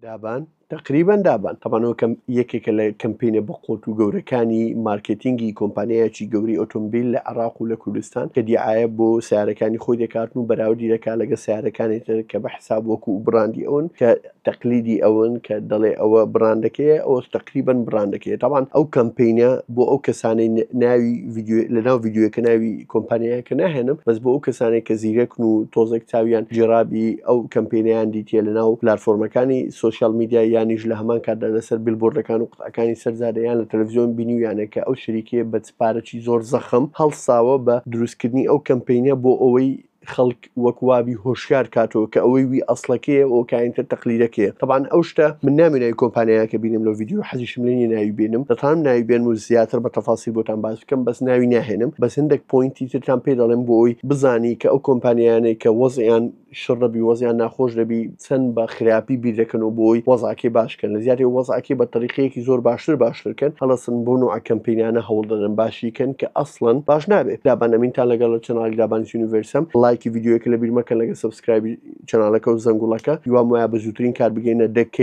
دابان تەقریبەن دابان تەبعەن ئەوە کەم یەکێکە لە کەمپینە بەقوەت و گەورەکانی مارکێتینگی کۆمپانیایەکی گەورەی ئۆتۆمبیل لە عێراق و لە کوردستان کە دیعایە بۆ سەیارەکانی خۆی دەکاتن و بەراوردی دەکات لەگەڵ سەیارەکانی تر کە بە حساب وەکو بڕاندی ئەون کە تەقلیدی ئەون کە دەڵێ ئەوە بڕاندەکەیە ئەوە تەقریبەن بڕاندەکەیە تەبعەن ئەو کەمپینە بۆ ئەو کەسانەی ناوی ڤیدیۆ لەناو ڤیدیۆیەکە ناوی کۆمپانیایەکە ناهێنم بەس بۆ ئەو کەسانەی کە زیرەکن و تۆزێک چاویان جێرابی ئەو کەمپینەیان دیتیە لەناو پلاتفۆرمەکانی سۆشیال میدیا یانیش لە هەمان کاتدا لەسەر بیلبۆردەکان و قوتعەکانی سەر جادە یان لە تەلەفزیۆن بینیویانە کە ئەو شەریکەیە بە چ پارەکی زۆر زەخم هەڵساوە بە دروستکردنی ئەو کەمپینە بۆ ئەوەی خەڵک وەک وابی هۆشیار کاتەوە کە ئەوەی وی ئەسڵەکەیە و کانی تر تەقلیدەکەیە تەبعەن ئەو شتە من نامەوێ ناوی کۆمپانیایەکە بینم لەو ڤیدیۆ حەزیشم لێ نیە ناوی بێنم دەتوانم ناوی بێنم و زیاتر بە تەفاسیل بۆتان باس بکەم بەس ناوی ناهێنم بەس هەندێک point ی ترتان پێ دەڵێم بۆ ئەوی بزانی کە ئەو کۆمپانیایانەی کە وەزعیان شڕ دەبی وەزیان ناخۆش دەبی چەند بە خراپی بیر دەکەنەوە بۆ ئەوی وەزعەکەی باش کەن لە زیاتر وەزعەکەی بە تەریقەیەکی زۆر باشتر باشتر کەن هەڵەسن بۆ نوعە کەمپینانە هەوڵ دەدەن باشی کەن کە ئەسڵەن باش نابێت دابان ئەمینتان لەگەڵ لە channel ی دابان یونیڤەرسەم لایکی ڤیدیۆیەکە لەبیر مەکەن لەگەڵ subscribe ی channel ەکە و زەنگوڵەکە هیوام وایە بە زووترین کات بگەینە 10K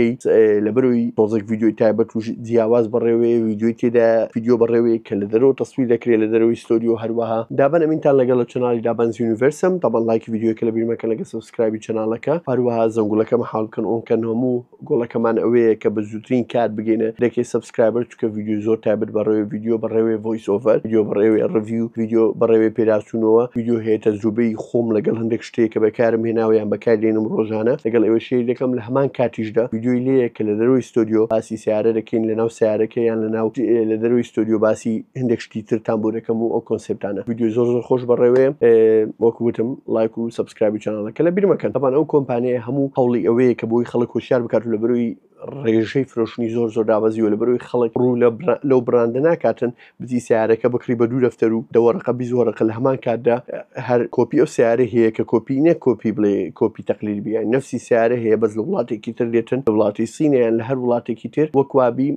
لەبەرەوەی تۆزێک ڤیدیۆی تایبەت و جیاواز بەڕێوەیە ڤیدیۆی تێدا ڤیدیۆ بەڕێوەیە کە لە دەرەوە تەسویر دەکرێت لە دەرەوەی ستۆدیۆ هەروەها دابان ئەمینتان لەگەڵ لە channel ی دابان یونیڤەرسەم تەبعەن لایکی ڤیدیۆیەکە لەبیر مەکەن لەگەڵ subscribe ی channel ەکە هەروەها زەنگوڵەکە مەحاڵ بکەن on کەن هەموو گۆڵەکەمان ئەوەیە کە بە زووترین کات بگەینە 10K subscriber چونکە ڤیدیۆی زۆر تایبەت بەڕێوێ ڤیدیۆ بەڕێوێ voice over ڤیدیۆ بەڕێوێ review ڤیدیۆ بەڕێوێ پێداچوونەوە ڤیدیۆ هەیە تەجروبەی خۆم لەگەڵ هەندێک شتێک کە بەکارم هێناوە یان بەکاری دێنم ڕۆژانە لەگەڵ ئێوە share دەکەم لە هەمان کاتیشدا ڤیدیۆی لێیە کە لە دەرەوەی ستۆدیۆ باسی سەیارە دەکەین لەناو سەیارەکە یان لەناو لە دەرەوەی ستۆدیۆ باسی هەندێک شتی ترتان بۆ دەکەم و ئەو concept انە ڤیدیۆی زۆر زۆر خۆش بەڕێوێ وەک وتم لایک و subscribe ی channel ەکە لە بیر مەکەن تەبعەن ئەو کۆمپانیای هەموو هەوڵی ئەوەیە کە بۆی خەڵک هۆشیار بکات و لە بەرەوەی ڕێژەی فرۆشتنی زۆر زۆر دابەزیوە لە بەرەوەی خەڵک ڕوو لە لەو brand ە ناکاتن بچی سیارەکە بکڕی بە دوو دەفتەر و دە وەرەقە 20 وەرەقە لە هەمان کاتدا هەر کۆپی ئەو سیارە هەیە کە کۆپی نە کۆپی بڵێ کۆپی تەقلید بیان نفسی سیارە هەیە بەس لە وڵاتێکی تر دێتن لە وڵاتی سینیان لە هەر وڵاتێکی تر وەکوابی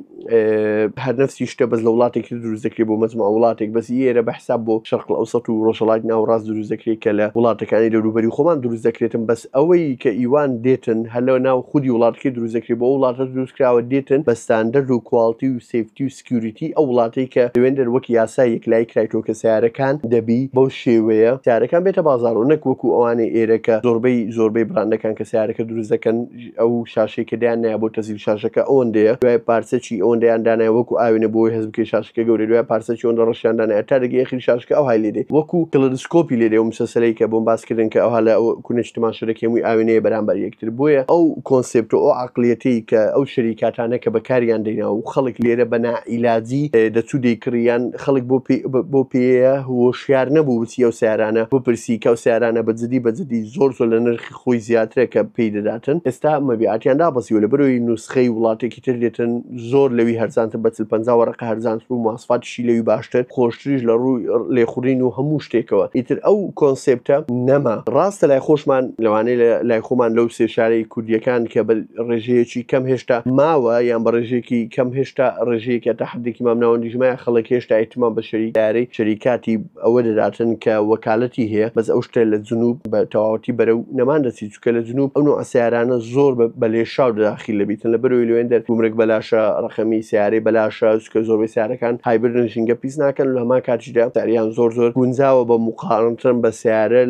هەر نەفسی شتە بەس لە وڵاتێکی تر دروست دەکرێت بۆ مەجموعە وڵاتێک بەس ئێرە بە حساب بۆ شەرق ئەوسەت و ڕۆژهەڵاتی ناوەڕاست دروست دەکرێت کە لە وڵاتەکانی دەوروبەری خۆمان دروست دەکرێتن بەس ئەوەی کە ئیوان دێتن هەر لە ناو خودی وڵاتەکەی دروست دەکرێت بۆ ئەو وڵاتە دروست کراوە دێتن بە ستاندەرد و quality و safety و security ئەو وڵاتەی کە لەوێندەر وەک یاسای یەکلایی کرایتەوە کە سەیارەکان دەبی بەو شێوەیە سەیارەکان بێتە بازاڕ و نەک وەکو ئەوانەی ئێرە کە زۆربەی زۆربەی brand ەکان کە سەیارەکە دروست دەکەن ئەو شاشەی کە دایان نایە بۆ تەزیل شاشەکە ئەوەندەیە دوای پارچەکی ئەوەندەیان دانایە وەکو ئاوێنە بۆی هەست بکەی شاشەکە گەورەیە دوای پارچەکی ئەوەندە ڕەشیان دانایە تا دەگەی ئەخیر شاشەکە ئەوهای لێ دێ وەکو کلدسکۆپی لێ دێ ئەو مسەسەلەی کە بۆم باس کردن کە ئەوها لە کونێکی تەماشا دەکەی هەمووی ئاوێنەیە بەرامبەر یەکتر بۆیە ئەو concept و ئەو عەقڵیەتەی کە ئەو شەریکاتانە کە بەکاریان دەینا و خەڵک لێرە بە ناعیلاجی دەچوو دەیکڕی یان خەڵک بۆ پێ بۆ پێیە هۆشیار نەبوو بچی ئەو سەیارانە بپرسی کە ئەو سەیارانە بە جدی بە جدی زۆر زۆر لە نرخی خۆی زیاترە کە پێی دەداتن ئێستا مەبیعاتیان دابەزیوە لەبەرەوەی نوسخەی وڵاتێکی تر دێتن زۆر لەوی هەرزانتر بە 40 50 وەرەقە هەرزانتر و مواسفاتیشی لەوی باشتر خۆشتریش لە ڕووی لێخوڕین و هەموو شتێکەوە ئیتر ئەو concept ە نەما ڕاستە لای خۆشمان لەوانەیە لە لای خۆمان لەو سێ شارەی کوردیەکان کە بە ڕێژەیەکی کەم هێشتا ماوە یان بە ڕێژەیەکی کەم هێشتا ڕێژەیەکی تا حدێکی مامناوەندیش مایە خەڵک هێشتا ئیهتیمام بە شەریکدارەی شەریکاتی ئەوە دەداتن کە وەکالەتی هەیە بەس ئەو شتە لە جنوب بە تەواوەتی بەرەو نەمان دەچی چونکە لە جنوب ئەو نوعە سەیارانە زۆر بە لێشاو داخیل دەبیتن لە بەرەوەی لەوێندەر گومرگ بەلاشە ڕەقەمی سەیارەی بەلاشە چونکە زۆربەی سەیارەکان hybrid ن ژینگە پیس ناکەن لە هەمان کاتیشدا سعریان زۆر زۆر گونجاوە بە موقارنتن بە سەیارە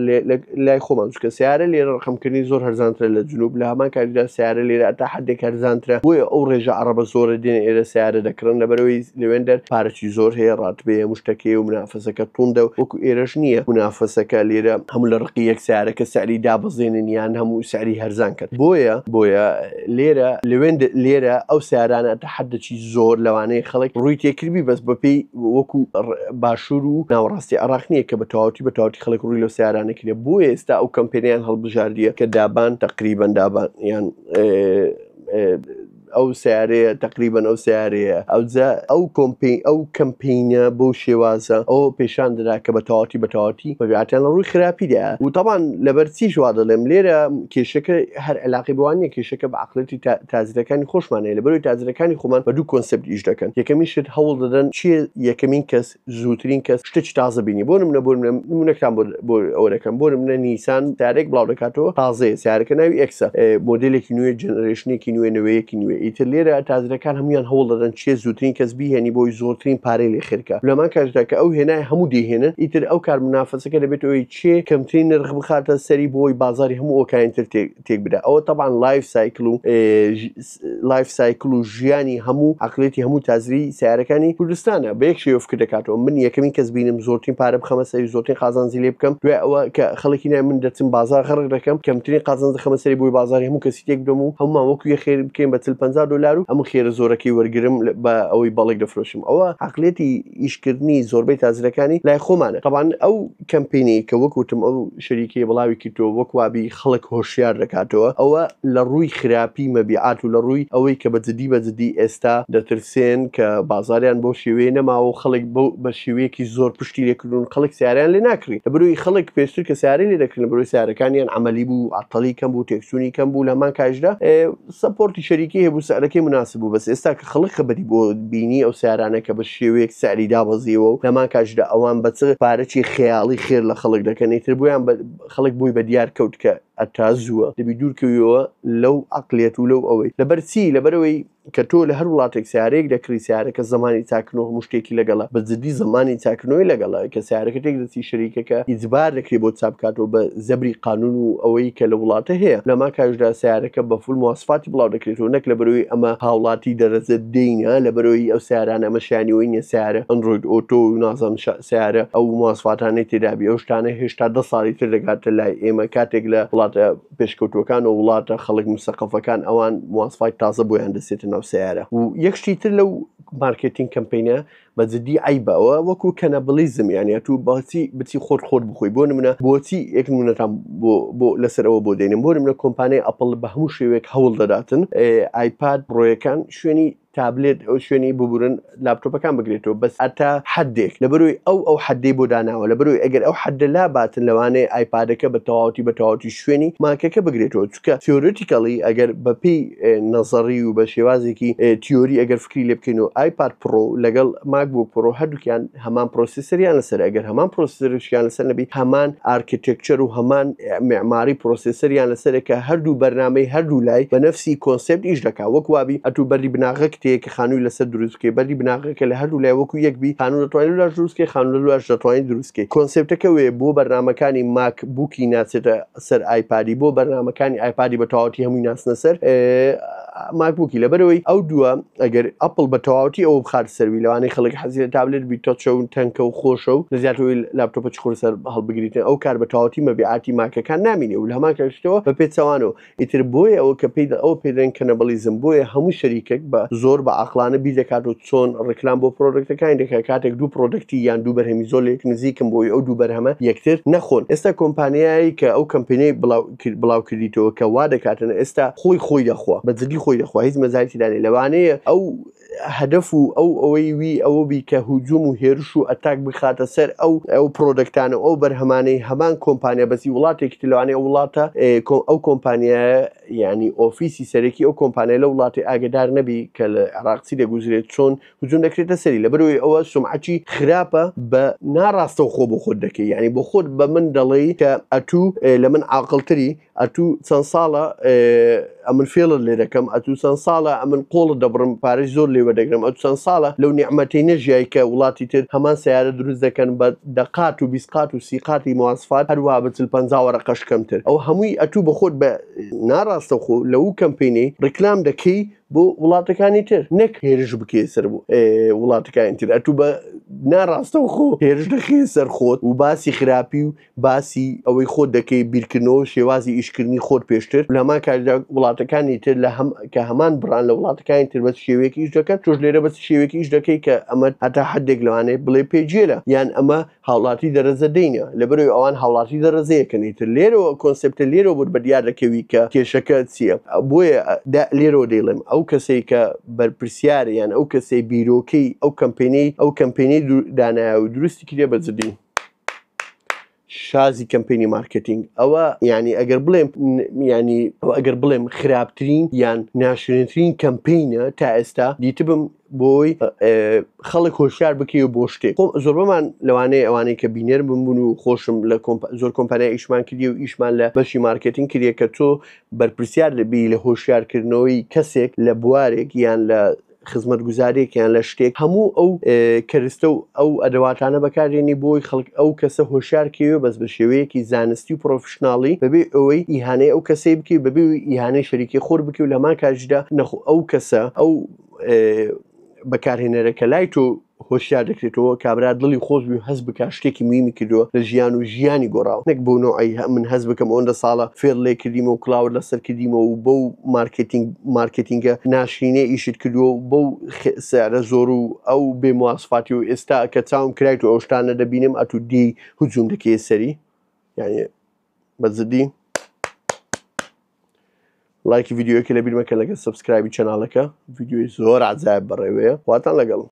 لای خۆمان چونکە سەیارە لێرە ڕەقەمکردنی زۆر هەرزانترە لە جنوب لە هەمان کاتیشدا سەیارە لێرە تا حدێک هەرزانترە بۆیە ئەو ڕێژە عەڕەبە زۆرە دێن ئێرە سەیارە دەکڕن لەبەرەوەی لەوێندەر پارەی زۆر هەیە ڕاتبەیە مشتەکەی و منافەسەکە توندە وەکو ئێرەش نییە منافەسەکە لێرە هەموو لە ڕقی یەک سیارەکە سعری دابەزێنن یان هەموو سعری هەرزان کەن بۆیە بۆیە لێرە لەوێن لێرە ئەو سیارانە تەحەدەکی زۆر لەوانەیە خەڵک ڕووی تێکردبی بەس بەپێی وەکو باشوور و ناوەڕاستی عێراق نییە کە بە تەواوەتی بە تەواوەتی خەڵک ڕووی لەو سیارانە کردێ بۆیە ئێستا ئەو کەمپێنیان هەڵبژاردیە کە دابان تقریبا دابان یان ئەو ئەو سیارەیە تقریبا ئەو سیارەیە ئەوجا ئەو کۆمپی ئەو کەمپینە بەو شێوازە ئەوە پێشان درا کە بە تەواوەتی بە تەواوەتی مەبیعاتیان لە ڕووی خراپیدا و تەبان لەبەر چیش وا دەڵێم لێرە کێشەکە هەر علاقی بەوان نیە کێشەکە بە عەقڵیەتی تاجرەکانی خۆشمان هەیە لەبەرەوەی تاجرەکانی خۆمان بە دوو کۆنسێپت ئیش دەکەن یەکەمین شت هەوڵ دەدەن چێ یەکەمین کەس زووترین کەس شتێکی تازە بینی بۆ نمونە بۆ نمونە نمونەکان بۆ بۆ ئەوە دەکەم بۆ نمونە نیسان سیارێک بڵاو دەکاتەوە تازەیە سیارەکە ناوی ئێکسە مۆدێلێکی نوێ generation ێکی نوێ نوێیەکی نوێ ئیتر لێرە تاجرەکان هەمویان هەوڵ دەدەن چێ زووترین کەس بیهێنی بۆی زۆرترین پارەی لێ خێرکە لەمان کاتدا کە ئەو هێنای هەموو دەیهێنن ئیتر ئەو کار منافەسەکە دەبێت ئەوەی چێ کەمترین نرخ بخاتە سەری بۆی بازاری هەموو ئۆکانی تر تێک بدا ئەوە تەبعەن life cycle و life cycle و ژیانی هەموو عقلێتی هەموو تازری سیارەکانی کوردستانە بە یەک شێوە فکر دەکاتەوە من یەکەمین کەس بینم زۆرترین پارە بخەمە سەری زۆرترین قازانجی لێ بکەم دوای ئەوە کە خەڵکی نای من دەچم بازار غەرق دەکەم کەمترین قازانج دەخەمە سەری بۆی بازاری هەموو کەسی تێک بدەم و هەمومان وەکو یە خێر بکەین بە 40 50 دلار و هەموو خێرە زۆرەکەی وەرگرم بە ئەوەی بەڵێک دەفرۆشم ئەوە عقلێتی ئیشکردنی زۆربەی تازرەکانی لای خۆمانە تەبعەن ئەو کەمپینی کە وەک وتم ئەو شەریکەی بڵاوی کردەوە وەک وابی خەڵک هۆشیار دەکاتەوە ئەوە لە ڕووی خراپی مەبیعات و لە ڕووی ئەوەی کە بە جدی بە جدی ئێستا دەترسێن کە بازاریان بەو شێوەیە نەماوە و خەڵک بەو بە شێوەیەکی زۆر پشتی لێ کردوون خەڵک سیارەیان لێ ناکڕی لەبەرئەوەی خەڵک پێشتر کە سیارەی لێ دەکردن لەبەرئەوەی سیارەکانیان عەمەلی بوو عەتەڵی کەم بوو تێکچوونی کەم بوو لە هەمان کاتیشدا support ی شەریکەی هەبوو سعرەکەی مناسب بوو بەس ئێستا کە خەڵک خەبەری بۆ بینی ئەو سیارانە کە بە شێوەیەک سعری دابەزیەوە و لەمان کاتیشدا ئەوان بە چ پارەکی خەیاڵی خێر لە خەڵک دەکەن ئیتر بۆیان بە خەڵک بۆی بە دیار کەوت کە ئەتا زووە دەبی دوور کەویەوە لەو عەقلیەت و لەو ئەوەی لەبەر چی لەبەرەوەی کە تۆ لە هەر وڵاتێک سیارەیەک دەکڕی سیارەکە زەمانی چاکردنەوە هەموو شتێکی لەگەڵە بە جدی زەمانی چاکردنەوەی لەگەڵە کە سیارەکە تێک دەچی شەریکەکە ئیجبار دەکرێ بۆ چاک بکاتەوە بە زەبری قانون و ئەوەی کە لە وڵاتە هەیە لەمان کاتیشدا سیارەکە بە full مواسفاتی بڵاو دەکرێتەوە نەک لەبەرەوەی ئەمە هاوڵاتی دەرەجە دینە لەبەرەوەی ئەو سیارانە ئەمە شایانی ئەوەی نیە سیارە Android Auto و نازانم سیارە ئەو مواسفاتانەی تێدابی ئەو شتانە هێشتا 10 ساڵی تر دەگاتە لای ئێمە کاتێک لە وڵاتە پێشکەوتووەکان و وڵاتە خەڵک مسەقەفەکان ئەوان مواسفای تازە بۆیان دەسێتە ناو سیارە و یەک شتی تر لەو marketing campaign ە بە جدی عەیبە ئەوە وەکو cannibalism یانی ئەتوو بەچی بچی خۆت خۆت بخۆی بۆ نمونە بۆچی یەک نمونەتان بۆ بۆ لەسەر ئەوە بۆ دێنم بۆ نمونە کۆمپانیای ئەپڵ بە هەموو شێوەیەک هەوڵ دەداتن ئایپاد پرۆیەکان شوێنی تابلێت ئەو شوێنی ببورن لاپتۆپەکان بگرێتەوە بەس ئەتا حدێک لەبەرەوەی ئەو ئەو حدەی بۆ داناوە لەبەرەوەی ئەگەر ئەو حدە لا باتن لەوانەیە ئایپادەکە بە تەواوەتی بە تەواوەتی شوێنی ماکەکە بگرێتەوە چونکە theoretically ئەگەر بەپێی نەزەڕی و بە شێوازێکی تیۆری ئەگەر فکری لێ بکەین و ئایپاد پڕۆ لەگەڵ ماکبوک پڕۆ هەردووکیان هەمان processor یان لەسەر ئەگەر هەمان processor یشیان لەسەر نەبی هەمان architecture و هەمان معماری processor یان لەسەر کە هەردوو بەرنامەی هەردوو لای بە نەفسی concept ئیش دەکا وەک وابی ئەتوو بەردی بناغەک تێ کە خانووی لەسەر دروست بکەی بەردی بناغەکە لە هەردوو لای وەکو یەک بی خانوو دەتوانانی لەولاش دروست بکەی خانوو لەولاش دەتوانانی دروست بکەی concept ەکە وێ بۆ بەرنامەکانی ماک بوکی ناچێتە سەر ئایپادی بۆ بەرنامەکانی ئایپادی بە تەواوەتی هەمووی ناسنە سەر ماکبوکی لەبەرەوەی ئەو دووە ئەگەر ئەپڵ بە تەواوەتی ئەوە بخات سەروی لەوانەیە خەڵک حەزی لە تابلێت بی touch ە و تەنکە و خۆشە و لە زیاترەوەی لاپتۆپە چ سەر هەڵبگریتن ئەو کار بە تەواوەتی مەبیعاتی ماکەکان نامینێ و لە هەمان کاتیشەوە بە پێچەوانەوە ئیتر بۆیە ئەوە کە پێی ئەوە پێ دەڵێن cannibalism بۆیە هەموو شەریکێک بە زۆر بە عەقڵانە بیر دەکاتەوە چۆن ڕیکلام بۆ product ەکانی دەکات کاتێک دوو product ی یان دوو بەرهەمی زۆر لێک نزیکن بۆی ئەو دوو بەرهەمە یەکتر نەخۆن ئێستا کۆمپانیایی کە ئەو کەمپینەی بڵاو بڵاو کردیتەوە کە وا دەکاتن ئێستا خۆی خۆی دەخوا بە جدی خۆی دەخوا هیچ مەجالی تێدا نیە لەوانەیە ئەو هەدەف و ئەو ئەوەی وی ئەوە بی کە هجوم و هێرش و attack بخاتە سەر ئەو ئەو product انە و ئەو بەرهەمانەی هەمان کۆمپانیا بەسی وڵاتێکی تر لەوانەیە ئەو وڵاتە ئەو کۆمپانیایە یعنی office ی سەرەکی ئەو کۆمپانیا لە وڵاتی ئاگدار نەبی کە لە عێراق چی دەگوزرێت چۆن هجوم دەکرێتە سەری لەبەرەوەی ئەوە سومعەتی خراپە بە ناڕاستەوخۆ بۆ خۆت دەکەی یعنی بۆ خۆت بە من دەڵێی کە ئەتوو لە من عاقڵتری ئەتوو چەند ساڵە ئەمن فێڵت لێ دەکەم ئەتوو چەند ساڵە ئەمن قۆڵت دەبڕم پارەی زۆر لێ وەردەگرم ئەتوو چەند ساڵە لەو نیعمەتەی نەژیای کە وڵاتی تر هەمان سەیارە دروست دەکەن بە دە قات و 20 قات و 30 قاتی مواسفات هەروەها بە 40 50 وەرەقەش کەمتر ئەو هەمووی ئەتوو بە خۆت بە ناڕاستەوخۆ لەو کەمپینەی ڕیکلام دەکەی بۆ وڵاتەکانی تر نەک هێرش بکەی سەر وڵاتەکانی تر ئەتوو بە ناڕاستەوخۆ هێرش دەخەیە سەر خۆت و باسی خراپی و باسی ئەوەی خۆت دەکەی بیرکردنەوە شێوازی ئیشکردنی خۆت پێشتر لە هەمان کاتدا وڵاتەکانی تر لە هەم کە هەمان بڕان لە وڵاتەکانی تر بە شێوەیەکی ئیش دەکەن تۆش لێرە بە شێوەیەکی ئیش دەکەی کە ئەمە هەتا حدێک لەوانەیە بڵێ پێگێرە یان ئەمە هاوڵاتی دەرەجە دەینە لەبەرەوەی ئەوان هاوڵاتی دەرەجەیەکن ئیتر لێرەوە concept ە لێرەوە بۆت بە دیار دەکەوی کە کێشەکە چییە بۆیە لێرەوە دەیڵێم ئەو ئەو کەسەی کە بەرپرسیارە یان ئەو کەسەی بیرۆکەی ئەو کەمپینەی ئەو کەمپینەی دانایە و دروستی کردیە بە جدی شازی کەمپینی مارکتینگ ئەوە یعنی ئەگەر بڵێم ینی ئەگەر بڵێم خراپترین یان ناشرینترین کەمپینە تا ئێستا دیتبم بۆی خەڵک هۆشیار بکەی و بۆ شتێک خۆ زۆربەمان لەوانەیە ئەوانەی کە بینەر بم بوون و خۆشم لە زۆر کۆمپانیا ئیشمان کردی و ئیشمان لە بەشی مارکتینگ کردیە کە تۆ بەرپرسیار دەبی لە هۆشیارکردنەوەی کەسێک لە بوارێک یان لە خزمەتگوزارێک یان لە شتێک هەموو ئەو کەرستە و ئەو ئەدەواتانە بەکاردێنی بۆی خەڵک ئەو کەسە هۆشیار کەوێ بەس بە شێوەیەکی زانستی و professional ی بەبێ ئەوەی ئیهانەی ئەو کەسەی بکەی بەبێ ئیهانەی شەریکی خۆر بکەی و لە هەمان کاتیشدا نەخۆ ئەو کەسە ئەو بەکارهێنەرە کە لای تۆ هۆشیار دەکرێتەوە کابرا دڵی خۆش بی و هەست بکا شتێکی مویمی کردووە لە ژیان و ژیانی گۆڕاوە نەک بەو نەوعەی من هەست بکەم ئەوەندە ساڵە فێڵ لێ کردیمە و کڵاوت لەسەر کردیمە و بەو مارکێتینگ مارکێتینگە ناشرینەی ئیشت کردووە و بەو سعرە زۆر و ئەو بێ مواسفاتی و ئێستا کە چاوم کرایت و ئەو شتانە دەبینم ئەتوو دێی هجوم دەکەیە سەری یعنی بە جدی ڵایکی ڤیدیۆیەکە لەبیر مەکە لەگەڵ subscribe ی channel ەکە ڤیدیۆی زۆر عەجایب بەڕێوەیە خواتان لەگەڵ.